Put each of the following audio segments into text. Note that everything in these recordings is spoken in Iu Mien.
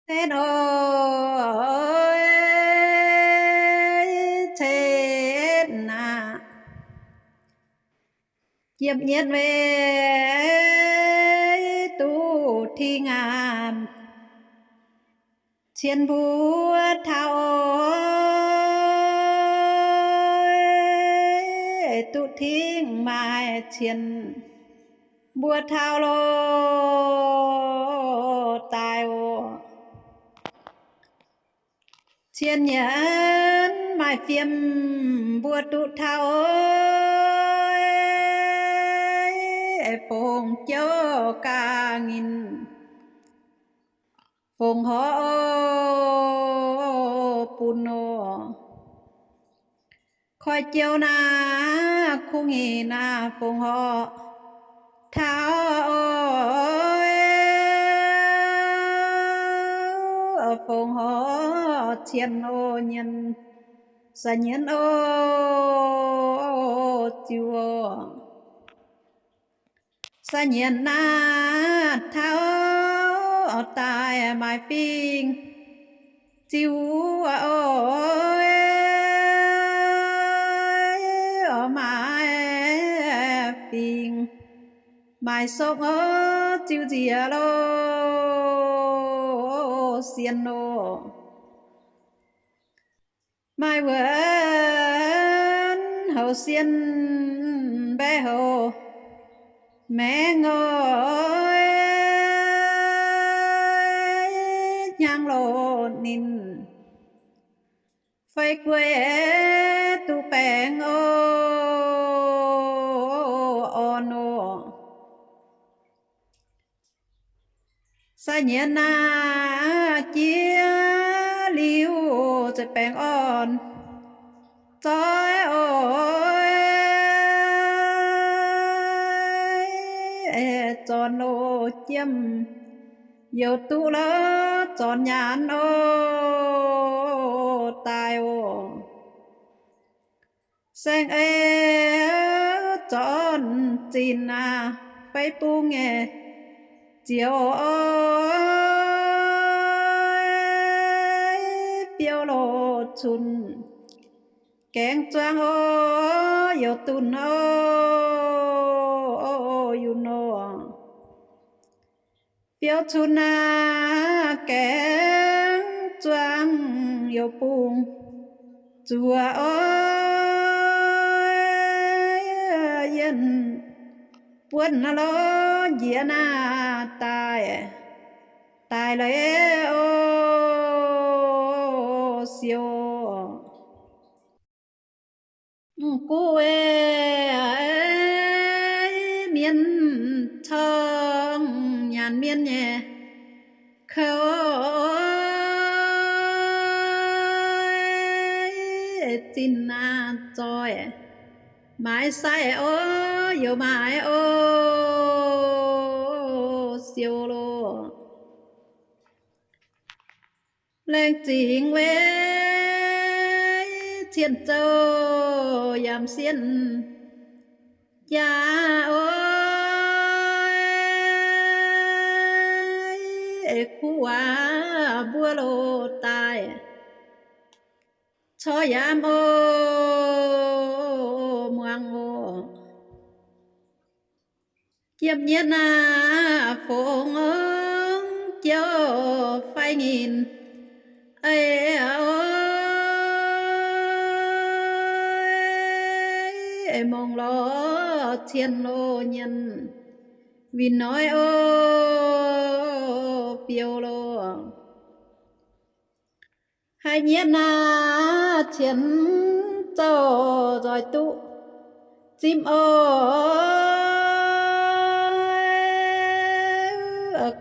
Cetv oc, cetv aqv. Yiem nyietv weic duqv ting aqv, cien mbuo taux oc, duqv ting maaih cien mbuo taux loh daaih oc. Cien nyienz maaih fiem mbuo duqv taux oc, fongc jouv ga'nginh fongc horc bun oc. Koi jiou naaiv kungx hingh naaiv fongc horc taux oc, fongc horc cien oc, nyienz sai nyienz oc, ziux oc. Sai nyienz naaiv taux daaih maaih fingx ziux oc, maaih fingx maaih sokv oc, ziux nziex loh sien oc. Maaih wuonx houc sien mbaeqc houc maengx oc, hnyangx loh ninh fai guei duqv baengh oc, orn oc. Sai nyienz naaiv jiex liuz za'baengh orn zoih oc, zornc loh jiem youc duqv lorz zornc nyaanh oc, daaih oc. Saeng-eix zornc zinh aac fai bung nyei zioux oc, fiou loh cunx gaengh zuangx oc, youc dunh oc, yunc oc. Fiou cunx aac gaengh zuangx youc bung zuoqc oc, yienh buonv lorz njiec naaiv daaih, daaih leiz oc, siou. Mv gunv weic mienh corng nyaanh mienh nyei kouv, zinh naaiv zoih maaiz sai oc, youc maaiz oc, siou loh. Laengz zingh weic cien zouv yaac sienh jaax oc, kuv waac mbuo loh daaih corc yaac oc, muangx oc. Jiem nyietv naaiv fongc jouv fai nyinh, ei oc, mongh lorz cien loh nyienz winh noic oc, biouv loh. Haiz nyietv naaiv cien zouv nzoih duqv zimv oc,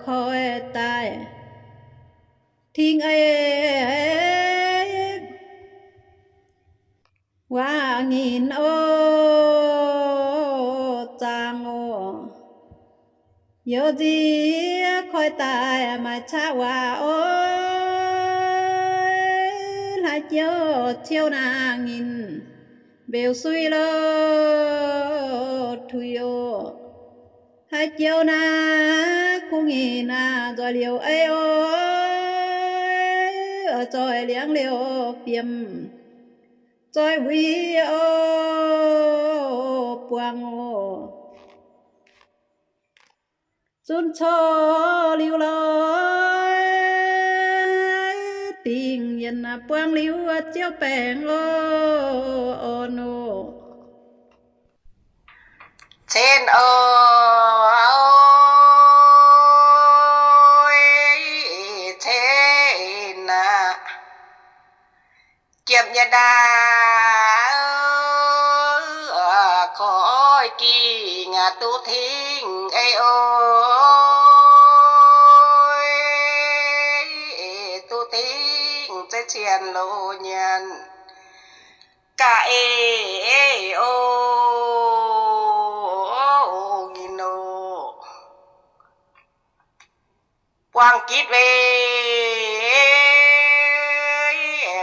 koi daaih ting ei waac nyinh oc, zaangc oc. Youz nziex koi daaih maaih qaqv waac oc, hlaaix jouv ciouv naang nyinh mbeux sui loh tuix oc. Hlaaix jouv naaiv kuv nyinh naaiv nzoih liouc ei oc. liangv liouh fiem, zoih wuic oc buangh oc. Zunv corc liuz lorz dingc yienh buangh liuz ziouc baengc oc, orn oc. Cen oc, cen aqv. Jiem nyei ndaauv, koi gingh duqv tingv ei oc. Duqv tingv zeiv cien loz nyanc ga'eix oc, nginh oc. Buangh gitv weic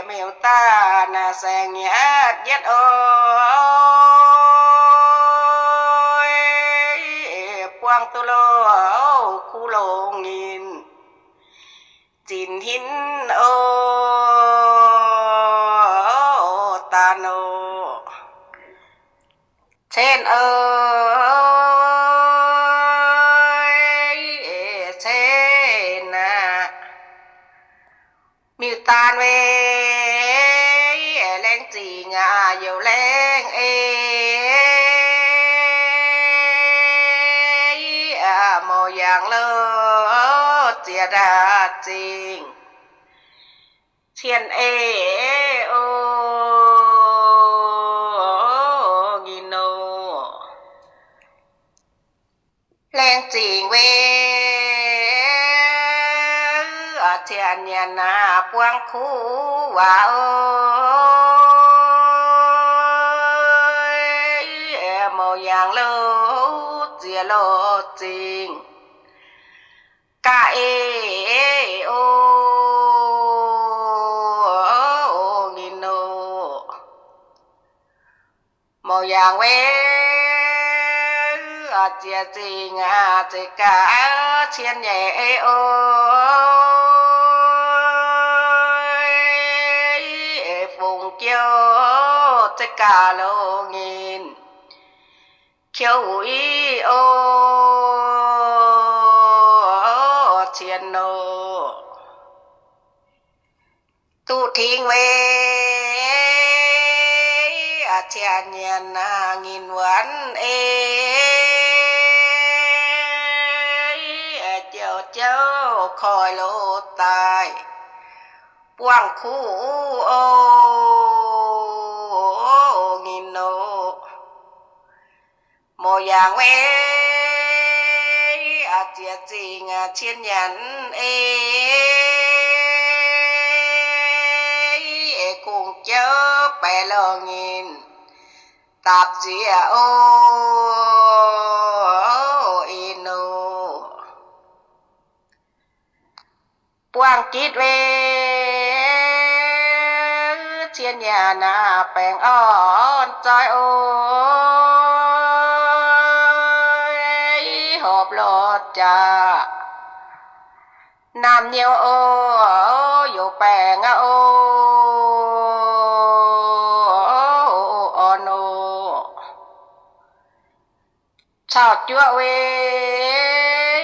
mingh daaih naaic saeng-yietv yietv oc. Buangh duqv loh kuv longx nyinh zinc hinv oc, daan oc. Cen oc, cen aqv. Miuc daan weic laengz zingh aqv, youc laengz ei, mouc yaangh louh ziex ndaauh zingh cien ei oc, nginh oc. Laengz zingh weic cien nyanc naaic buangv kuv waac oc, mouc yaangh louh ziex louh zingh ga'eix oc, nginh oc. Mouc yaangh weic ziex zingh aqv, zeix gaax cien nyeic ei oc, fungx jouv zeix gaax longx nyinh qiouv wuic oc, cien oc. Duqv tingv weic cien nyanc nginh wuonx ei, jouv jouv koiv loz daaih buangh kuv oc, nginh oc. Mouc yaangh weic ziex zingh cien nyanc ei, kungx jouv baeqc longx nyinh dapc ziex oc, ih nor. Buangh gitv weic cien nyanc naaic baengh orn zoih oc, horpc lorz jaax naamh nyouz oc, youc baengh aqv oc, orn oc. Caux juoqv weic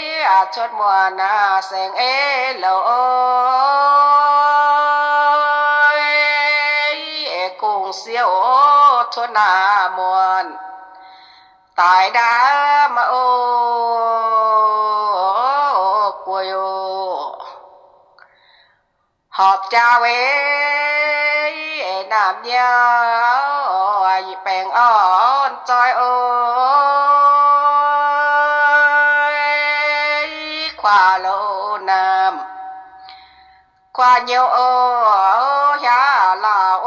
cuotv muonc naaic saeng-eix louc oc, kungx siouv cuotv naamh muonc daaih ndaamv oc, guei oc. Horpc jaax weic naamh nyouz baengh orn zoih oc, kuaaiv loz naamh kuaaiv nyouz oc, hiaav lauh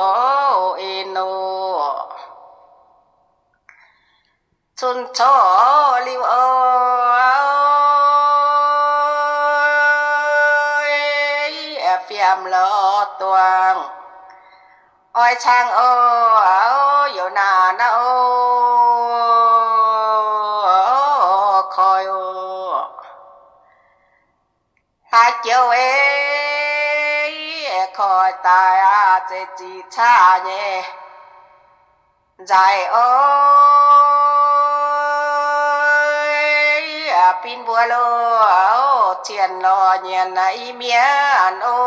oc, ih nor. Cun coqv liuz oc, fiem lorz duangh oix cang oc, youc naanc aqv oc, koiv oc. Haaix joux ei, koiv daaih aqv, zeiz zic caqv nyei nzaic oc. Bin mbuo loh, cien lorz nyienx i mienh oc,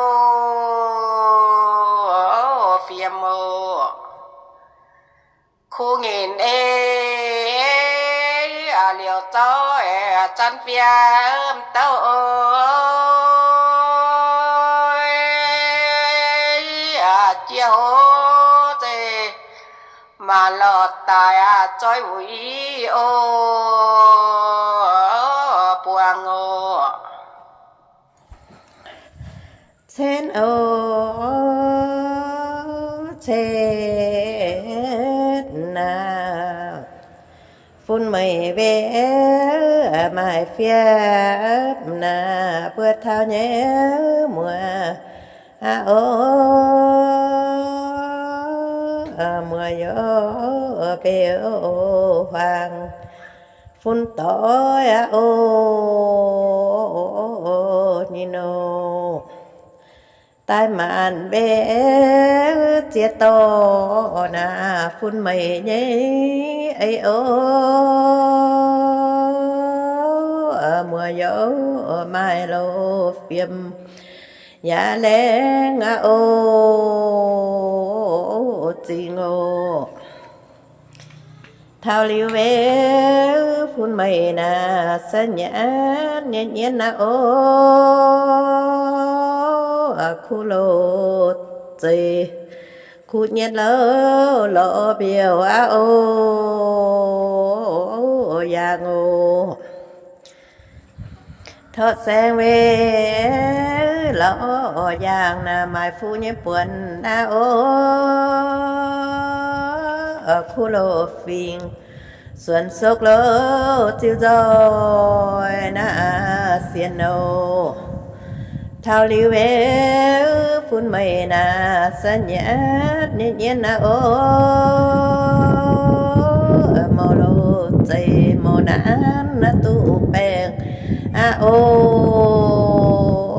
fiem oc. Kuv nyinc ei, liouc zouv zanv fiem douv oc. Jiex hoz zeiz maanc lorz daaih zoih wuic oc, buangh oc. Cen oc, cen naaic, fun meih mbe maaih fiem naaic, buo taux nyei muoz aqv oc, muoz youz mbeu huaang fun doic aqv oc, ninh oc. Daaih maanc mbe ziex dorh naaic fun meih nyei ei oc, muoz youz maaih loz fiem yaac laengz aqv oc, zingh oc. Taux liuz mbe fun meih naaic se nyanc nyei nyienz aqv oc, kuv loz zeix kuv nyienz louh lorz mbiouh aqv oc, yaangh oc. Torqv saeng mbe lorz yaangh naaic maaih fuqv nyei buonc aqv oc, kuv loz fingx suonc sokv loz ziux nzoih naaic sienx oc. Taux liuz mbe fun meih naaic se nyanc nyei nyienz aqv oc, mouc loz zeix mouc naanv naaiv duqv baengh aqv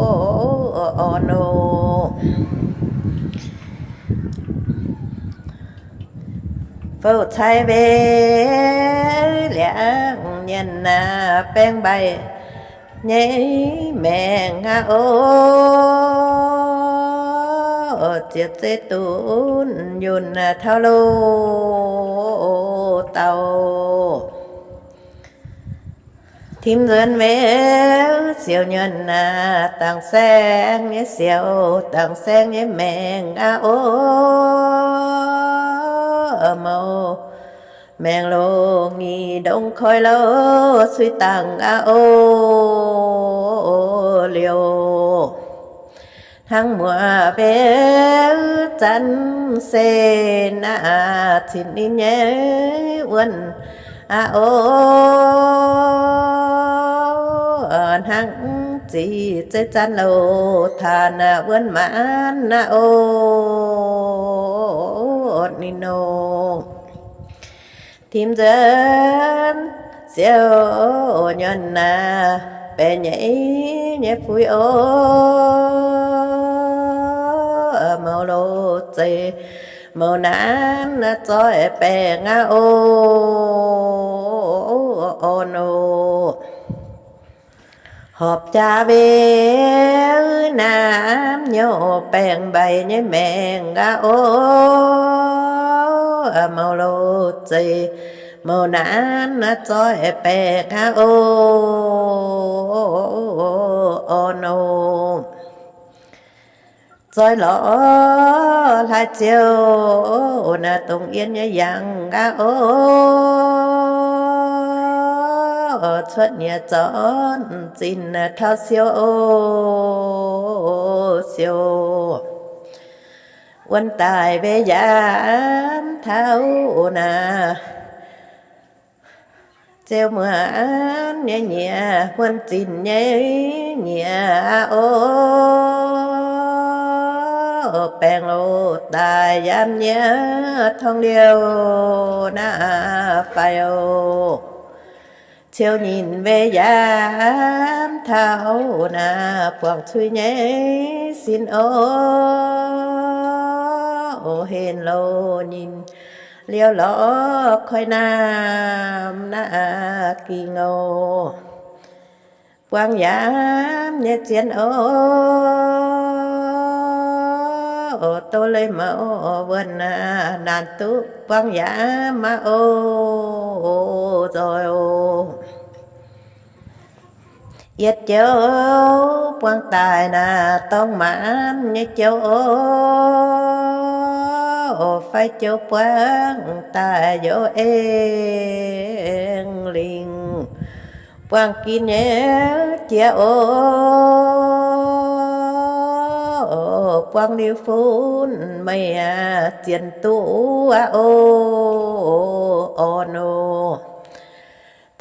oc, orn oc. Fouv cai mbe liangx nyienz naaic baeng mbaaih nyei maengc aqv oc, ziepc zeiv dunv yunh taux loz dauh. Tim nzuonx mbe siouc nyuonh naaic dangc saeng nyei siouc, dangc saeng nyei maengc aqv oc, mouc maengc loz nyic ndongc koi loz suiv dangc aqv oc, liouh hnangv muoz mbe zanv-sen naaic cin ninh nyei wuonh aqv oc, hnangv zic zeiv zanv-louh taanx wuonh maanv aqv oc, ninh nor. Tim nzuonx siouc nyuonh naaic baeqc nyeic nyei fuix oc, mouc loz zeix mouc naanv zoih baengh aqv oc, orn oc. Horpc jaax mbe naaiv hnyouv baengh mbaaih nyei maengc aqv oc, mouc loz zeix mouc naanv zoih baengh aqv oc, orn oc. Zoih lorz hlaax ziouc naaiv dongh yienh nyei yangh aqv oc, cuotv nyiex zornv zinh taux siou oc, siou wuonh daaih mbe yaac taux naaiv ziouc muonz nyei nyiex, muonz zinh nyei nyiex aqv oc, baengh loz daaih yaac nyiex torngv liouh naaiv faix oc. Ciouv nyinh mbeih yaac taux naaic buangh cuiv nyei sin oc. Henv-Lo nyinh liuz lorz koi naamh naaic ging oc. Buangv yaac nyei zien oc, doz leiz maux wuonh naaic naanc duqv buangv yaac maiv oc nzoih oc. Yietc joux buangv daaih naaic dorngx maanc nyei joux oc, fai joux buangv daaih youz aengx lingh buangv ginv nyei jiex oc. Buangv liuz fun meih aac, zienx duqv aqv oc, orn oc.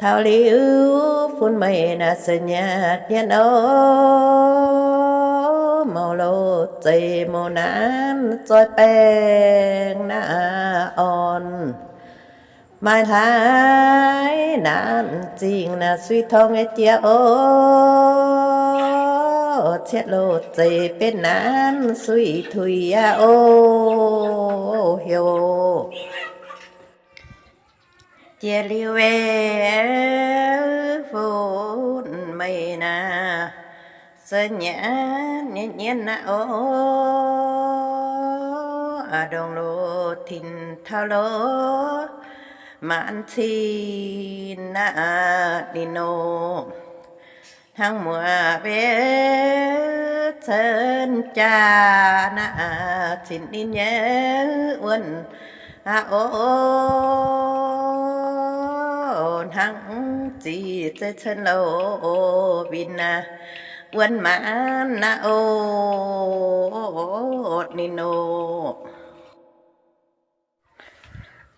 Taux liuz fun meih naaic se nyatv nyienv oc, mouc loz zeiz mouc naanc zoih baengh naaic orn. Maaih hlaax naanc zingh naaic suiv torngv nyei jiex oc, cietv loz zeiz benx naanc suiv tuix aqv oc, heuc. Jiex liuz weic fun meih naaic se nyatv nyienv nyienv naaic oc, ndongc loz tin taux loz maanc cin naaic ninh nor. Hnangv muoz mbenc cen jaax naaic cin ninh nyei wuonh aqv oc. Hnangv zic zeiv cen loz winh naaic wuonh maanc naaic oc, ninh nor.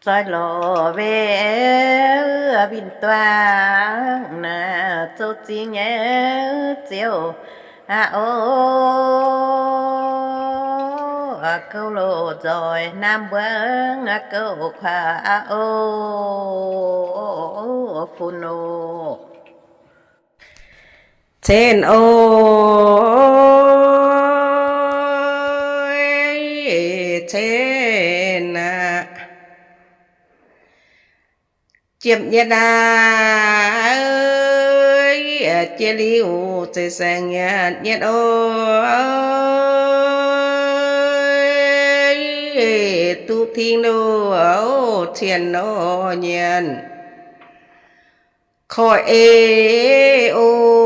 Zoih lorz weic winh duangv naaic zoux zingh nyei ziouv aqv oc. Gouv loz nzoih naamh mbuangv gouv kuaaic aqv oc, fun oc. Cen oc, cen aqv. Jiem nyatv aqv, jiex liuz zeiz saeng nyatv nyatv oc. Duqv tingx loz cien nor nyanc koiv eix ong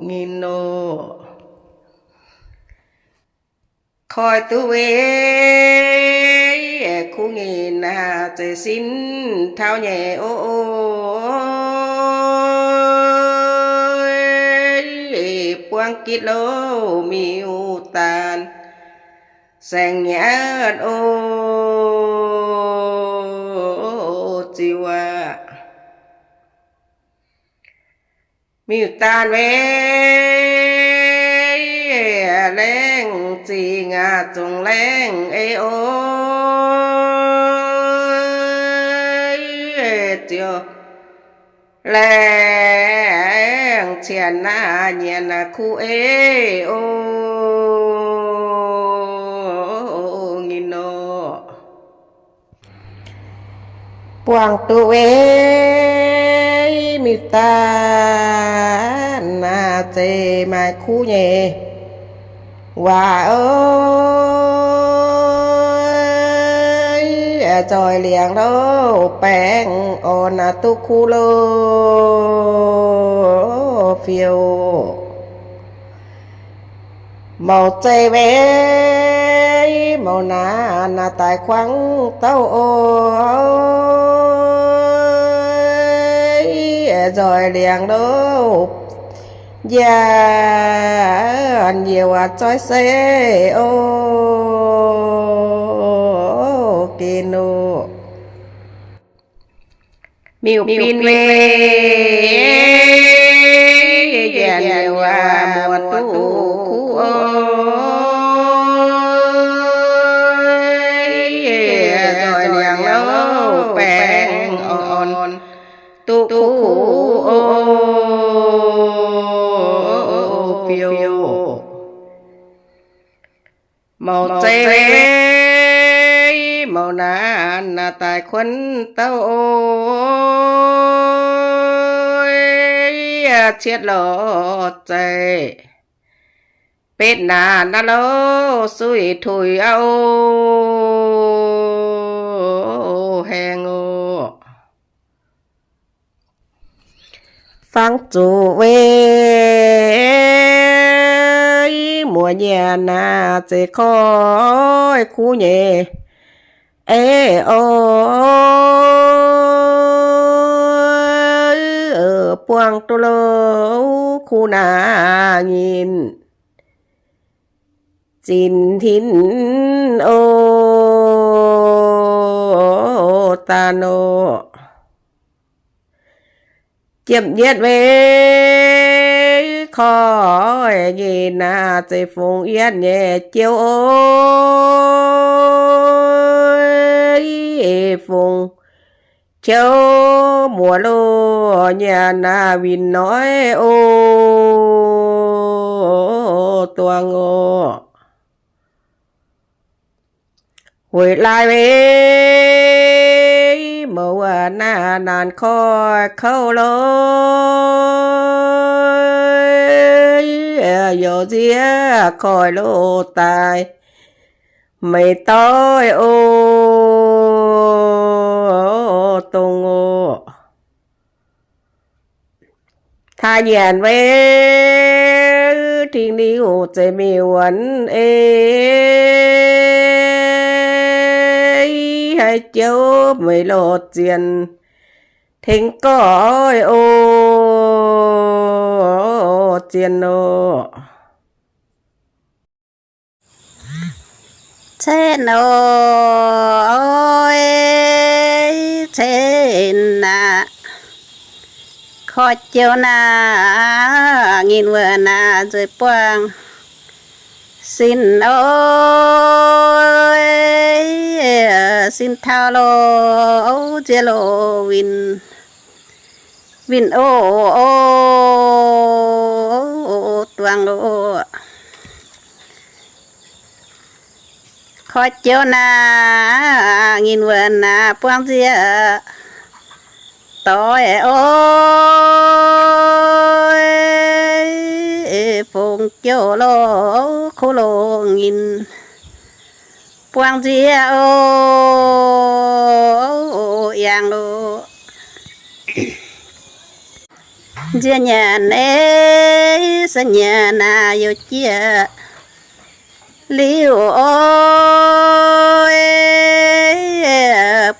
nyinh nor. Koiv duqv weic kuv nyinh naaic zeiz sin taux nyei oc. Buangv gitv loz miuc-daanh saeng nyatv oc, ziouv aac. Miuc-daanh weic laengz zingh aqv, zungv laengz eix oc, ziouv laengz cien naaic nyanc kuv eix ong nyinh nor. Buangh duqv weic miuc-daanh naaic zeiz maaih kuv nyei waac oc. Nzoih liangx loh baengh orn duqv kuv loh fiou. Mouc zeiv weic mouc naanc naaic daaih kuangv douh oc. Nzoih liangx loh njaanh youc aac zoih se oc, geh noc. Miuc-bin weic njaanh youc aac muotc duqv kuv oc. Nzoih liangx loh baengh orn Mouc zeiv, mouc naanc daaih kuonx douh oc, cietv lorz zaih, betv naanc naaiv louh suiv tuix auv, haengh oc. Fangx zuqc weic muoz nyanc naaic zeiz koiv kuv nyei. Eix oc, buangh duqv louh kuv naaic nyinh, zinh hinv oc, daan oc. Jiem yietv weic koiv nyei naaic zeiz fungx yietv nyei jiouv oc, fungx jiouv muoz loh nyanc naaic winh noic oc, duangh oc. Weic laaix weic mouc wuov naaic naanc koiv kouv lorqc, youc nziev koiv loh daaih meix doiv oc, dongh oc. Taaih nyanc weic dingh liuh zeiz mingh wuonx ei, haiz jiouv meix loh zienh tengx gorx oc, zienh oc. Cen oc, cen aac, koiv jiouv naaic nyinh wuov naaic nzueic buangh sin oc, sin taux loh nziex loh winh, winh oc, duangh oc. Koiv jiouv naaic nyinh wuov naaic buangh nziex doic oc, fungx jiouv loh kuv loh nyinh buangh nziex oc, yangh loh. Nziex nyanc ei, se nyanc naaic youc jiex liuh oc,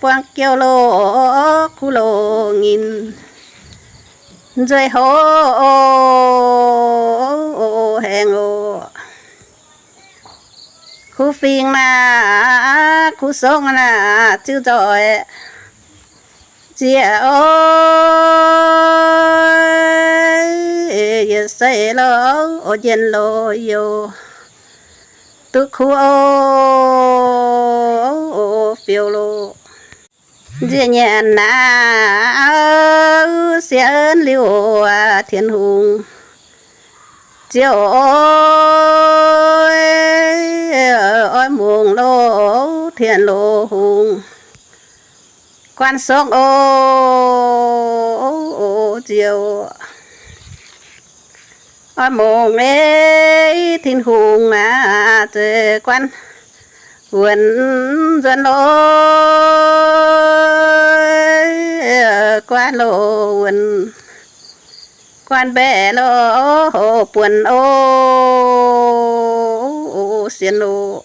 buangh jiouv loh kuv loh nyinh nzueic hoc oc, haengh oc. Kuv fingx naaic, kuv songv naaic ziuc nzoih nziex oc, yietc seix loh, njien loh youc duqv kuv oc, fiou loh. Nziex nyanc naaic sienx liuh Tin-Hungh ziouc oix mungh loh, Tin-Hungh guanh songv oc, ziouc oix mungh ei, Tin-Hungh aac, zeiz guanh wuonx nzuonx loh, guanh loh wuonx, guanh mbaeqc loh, buonc oc, sienx loh.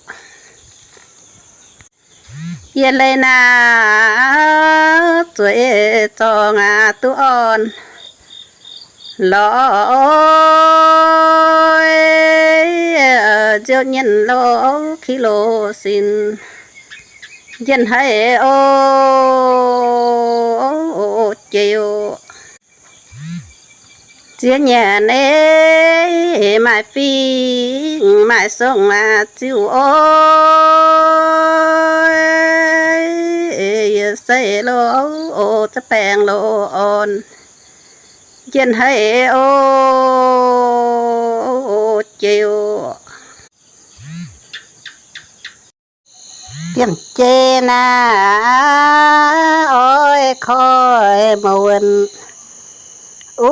Yie leih naaic zueiz zorngh aac duqv orn lorz, nziouv nyienh loh, ki loh sin njien haic oc, jiex oc. Nziex nyanc ei, maaih fingx maaih songv aac ziuc oc, yietc seix loh, za'baengx loh orn njien haic oc, jiex oc. Yiem jiex naaiv oix koi mouc wuonh, o,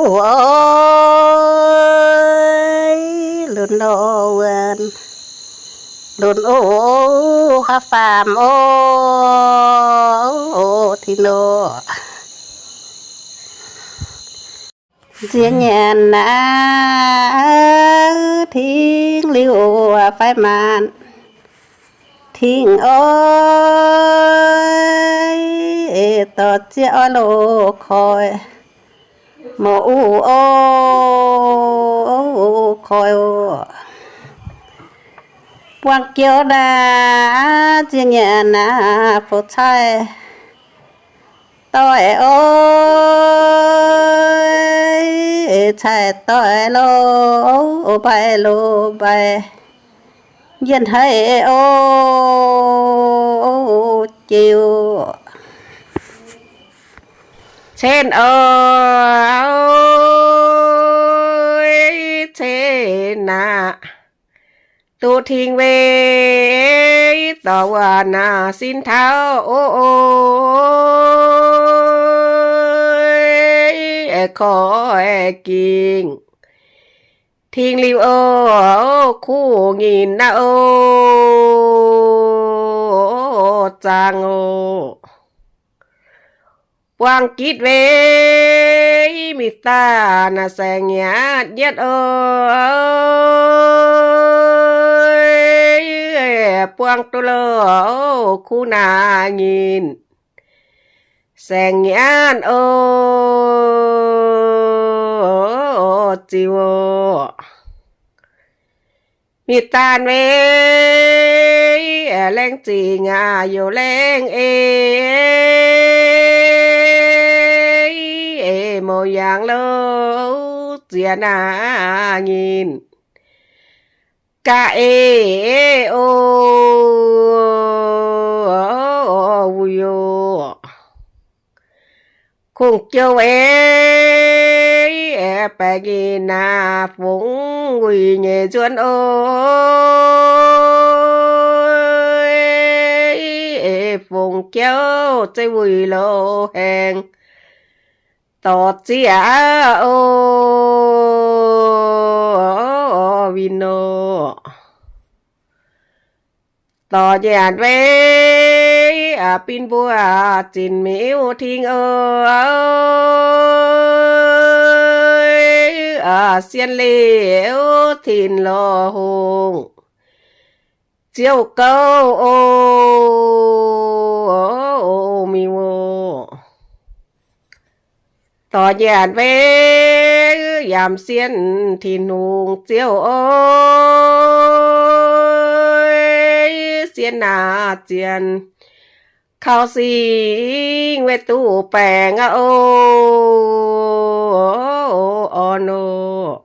lunx loh wuonh, lunx o, haav faam o, o, Tin-Hungh. Nziex nyanc naaiv tingx liuz fai maanc tingx oc, dorh zieqv oix loz koi, mouc u o, koi o. Buangh jouv naaiv nziex nyanc naaiv fouv caaiv doic oc, caaiv doic loz mbaih loz mbaih, njien haic o, jiex o. Cen oc, cen aqv. Duqv tingx weic dorh wuov naaiv sin taux o, koi gingh tingx liuz o, kuv nyinh naaiv o, zaangc oc. Buangh gitv weic mingh daaih naaiv saeng-nyiatv nyietv o, buangh duqv loh kuv naaiv nyinh saeng-nyiatv o, ziux oc. Mingh daaih weic laengz zingh aqv, youc laengz eix, eix mouc yangh louh ziex naaiv nyinh ga'eix o, wuic oc. Kungx jouv eix, baeqc nyinh naaiv fungx wuic nyeic nzuonx o, fungx jouv zeiv wuic loz-haengh dorh zieqv o, win oc. Dorh nyanc weic bin mbuo zinc miuc tingx o, sien liuz tin lorh hungh ziouv gouv o, miuc oc. Dorh nyanc weic yaac sien Tin-Hungh ziouv oc, sien naaiv zienh kaux singx weic duqv baengc aqv o, orn oc.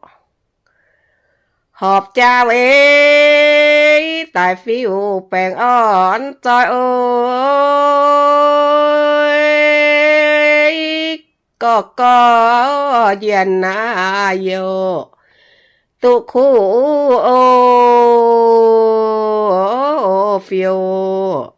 Horpc jaa weic daic fiuv baengc orn zoih oc, gorqv gorqv njienc naaiv youh duqv kuv o, fiuv